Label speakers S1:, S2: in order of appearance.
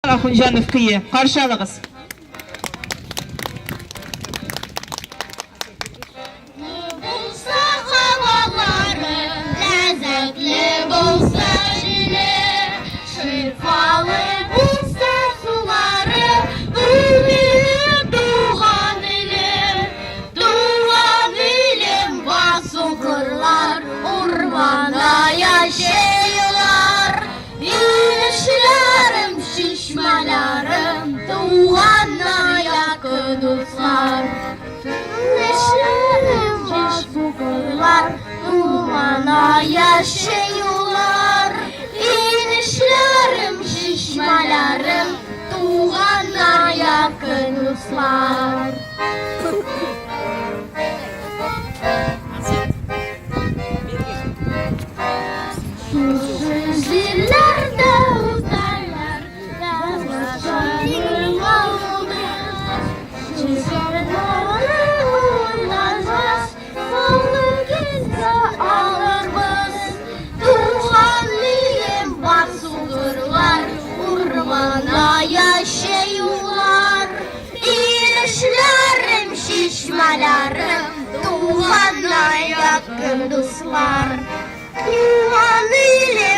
S1: Ахунҗанов көе. Каршы алыгыз.
S2: Булса һавалары, ләззәтле булса җиле, шифалы булса сулары, ул минем туган илем. Туган илем басу-кырлар, урманда яшәйлар. Инешләрем, чишмәләрем, туганнар, якын дуслар. Инешләрем, басу-кырлар, урманда яшәйлар. Инешләрем, чишмәләрем, туганнар, якын дуслар. Сусыз җирләрдә үтәләр, язмышларым алды. Сүзләрне уйланмас, соңгы көндә алырбыз. Туган илем басу-кырлар, урманда яши юллар. Инешләрем, чишмәләрем, туганнар, якын дуслар. Туган илем.